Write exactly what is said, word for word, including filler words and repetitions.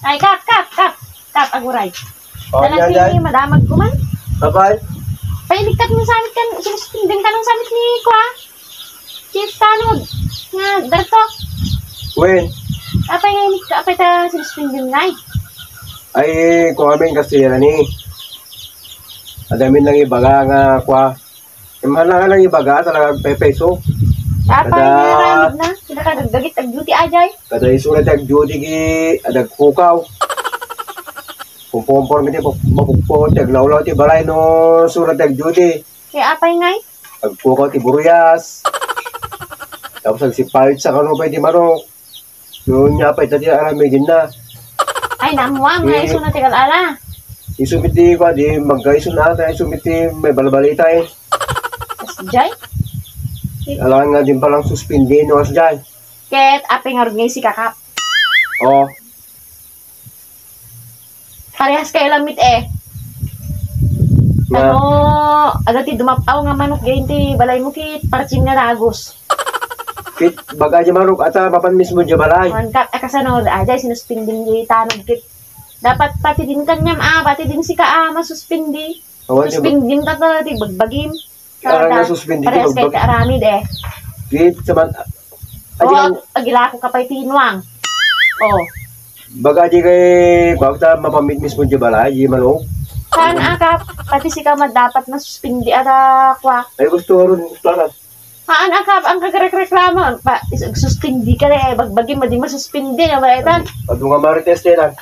Ay, Kap, Kap, Kap. Kap, aguray. Oh, Talaga yan, yan. Madamag ko man. Abay. Pailigkat mo sa amin kan, sinuspindin ka ng samit ni Kwa. Chief Tanod. Nga, Darto. Wen. Apay nga inig ka, apay ta sinuspindin nga eh. Ay, kung amin kasi yan, ani. Adamin lang ibaga nga, kwa. Yung mahal lang ibaga, talaga agpepeso. Apay Kada- nga ramid na. Sila ka dagdagit, ag-duty ajay. Kada isu na ti ag-duty ki, adagpukaw. Kumpumpor mi ti mapukpon, ti aglawlaw ti balay no surat ti ag-duty. Kaya apay ngay? Agpukaw ti buruyas. Tapos agsipayot sa kano pay ti manok. No, nya pay ta ti aramidin na. Ay, namuam nga Eh. isu na ti kal-ala. Isu mi ti, kwa, di, magkaisu na ata, isu mi ti may balbalita eh. Jay? Alangan nga din palang suspindi, no, as dyan. Ket, apay nga rugngay si Kakap. Oh. Parehas kayo lamit eh. Nga. Ano, ano ti dumap-aw nga manok gayon ti balay mo kit parchin nga dagus. Kit, baga di manok, ata, mapan mismo di balay. Wan ka, eh, kasano, ajay, sinuspindin di tanod kit. Dapat pati din kanyam, ah, pati din sika, ah, masuspindi. Awan di ba- Suspindin ka talaga, di bagbagim. Aran Kada, nga suspindi parehas ti kay bagbag- kaaramid eh. Kit, saman, Oh, agilan- agilako ka pa'y tinuang. Oh. Baga di kay, bawta mapamit mismo di balay, di manok. Saan aka, pati sika man dapat masuspindi ada kwa. Ay, gusto ron, gusto ron. Haan aka, ang kagrekreklamo, pa, is-, suspindi ka na eh, bagbagi mo di masuspindi, nga ba itan? Adu nga marites, yan, ah.